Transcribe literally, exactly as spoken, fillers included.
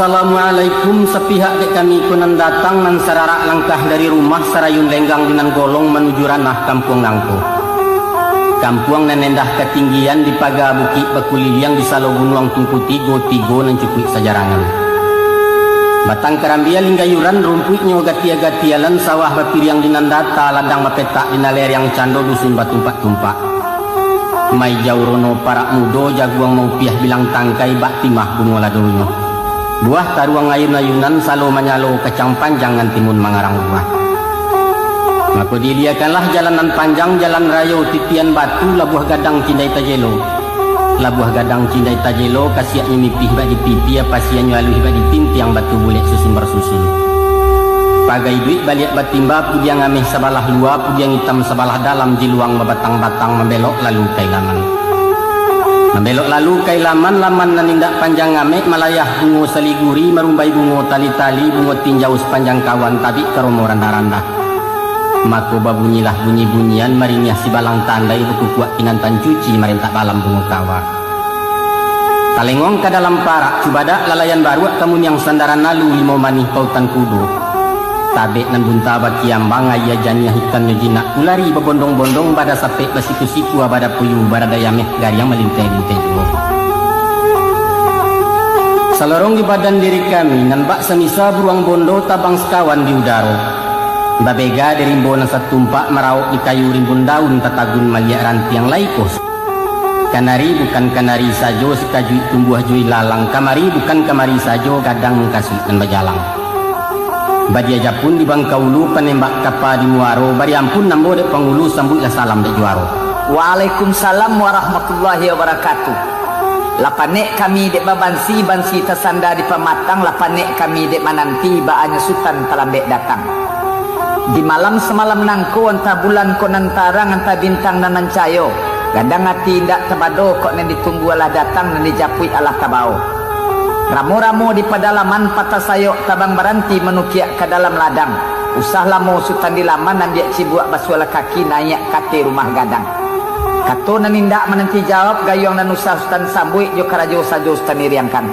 Assalamualaikum, sapihak dek kami ko nan datang, nan sararak langkah dari rumah, sarayun lenggang di nan golong manuju ranah kampuang nangko. Kampuang nan endah katinggian, di paga bukik bakuliliang, di salo gunuang tungku tigo-tigo nan cukuik sajarangan. Batang karambia linggayuran, rumpuiknyo gatia-gatialan, sawah bapiriang di nan data, ladang bapetak di nan lereng, cando dusun batumpak-tumpak. Maijau rono parak mudo, jaguang maupiah bilang tangkai, bak timah bungo ladonyo. Buah taruang ayun-ayunan, salo manyalo kacang panjang, nan timun mangarang buah. Mako diiliakanlah jalan nan panjang, jalan rayo titian batu, Labuah Gadang Cindai Tajelo. Labuah Gadang Cindai Tajelo, kasiaknyo mipih bak dipipia, pasiannyo aluih bak ditintiang, batu bulek susun barsusun. Pagai duik baliak batimba, pudiang ameh sabalah lua, pudiang itam sabalah dalam, jiluang babatang-batang, mambelok lalu ka ilaman. Mambelok lalu ka ilaman, laman nan indak panjang amek, malayah bungo saliguri, marumbai bungo tali-tali, bungo tinjau sapanjang kawan, tabik karomo randah-randah. Mako babunyilah bunyi-bunyian, maringiah sibalang tandai, bakukuak pinantan cuci, marentak balam bungo kawa. Talengong ka dalam parak, cubadak lalayan baruak, kamuniang sandaran alu, limau manih pautan kudo. Tabek nan bunta bakiambang, aia janiah ikannyo jinak, ulari babondong-bondong, bada sapek basiku-siku, bada puyuh baradai ameh, gariang malintai-lintai juo. Salorong di badan diri kami, nan bak samisa buruang bondo, tabang sakawan di udaro. Babega di rimbo nan satumpak, maraok di kayu rimbun daun, tatagun maliak rantiang lai koh. Kanari bukan kanari sajo, sikajuik tumbuah jo ilalang, kamari bukan kamari sajo, gadang mangkasuik nan bajalang. Badia japun di bangka ulu, panembak kapa di muaro, bari ampun ambo dek pangulu, sambuiklah salam dek juaro. Waalaikumsalam warahmatullahi wabarakatuh. Lah panek kami dek babansi, bansi tasanda di pamatang, lah panek kami dek mananti, baanyo Sutan talambek datang. Di malam samalam nangko, antah bulan ko nan tarang, antah bintang nan mancayo, gadang ati indak tabado, kok nan ditunggu alah datang, nan dijapuik alah tabao. Ramo-ramo di padalaman, patah sayok tabang baranti, manukiak ka dalam ladang. Usah lamo Sutan di laman, ambiak cibuak basuahlah kaki, naiak ka ateh rumah gadang. Kato nan indak mananti jawab, gayuang nan usah Sutan sambuik, jo karajo sajo Sutan iriangkan.